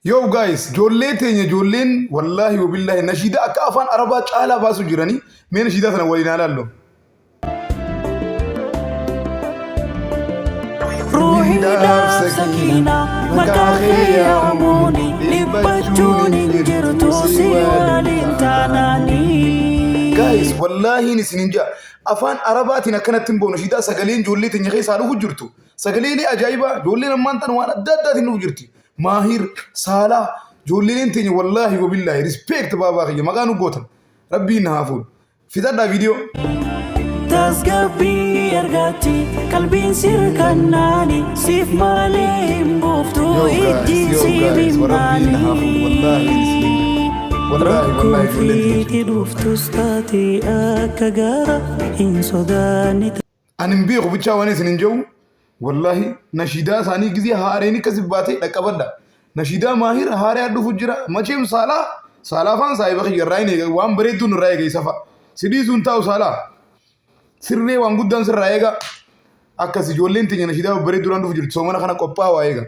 Yo guys, ijoollee teenya ijoolleen wallaahi wabillaahi nashiidaa akka afaan arabaa caalaa baasu jiranii mee nashiidaa sana waliin haa laallu. Ruuhiidhaaf sakiina maqaa kee yaamuuni dhiphachuun hin jirtu si waliin taanaanii. Guys, wallaahiin isinin jaa afaan arabaatiin akkanatti hin boonu nashiidaa sagaleen ijoollee teenya keessaa dhufu jirtu. Sagaleelee ajaa'ibaa ijoolleen ammaan tan waan adda addaatiin dhufu jirti. Maahir, Saalaa, ijoolleen teenya wallaahi wabillaahi respect baabaa kiyya maqaa nu gootan. Rabbiin na haa fuudhu. Fixadhaa viidiyoo. Tasgabbii argatti qalbiin sirkannaani siif malee hin buuftu Yo guys, ijji yo si guys, warabbiin na haa fuudhu. Wallaahi isinin jedha. Wallaahi Rakkoo wallaahi ijoolleen teenya. fiixi dhuftus taate akka gaara hin sodaanne. Ani hin beeku bichaa waan isin hin jedhu wallaahi nashiidaa isaanii gizee haareen akkasi baatee dhaqqabadha. Nashiidaa maahir haaree dhufu jira macheem saalaa saalaa faan saahiba kiyya irraa hin eega waan bareedduun irraa eega isa fa'a. Si dhiisuun taa'u saalaa sirree waan guddaan sirraa eega akkas ijoolleen teenya nashiidaa babbareedduudhaan dhufu jirti soomana kana qophaa'aa eega.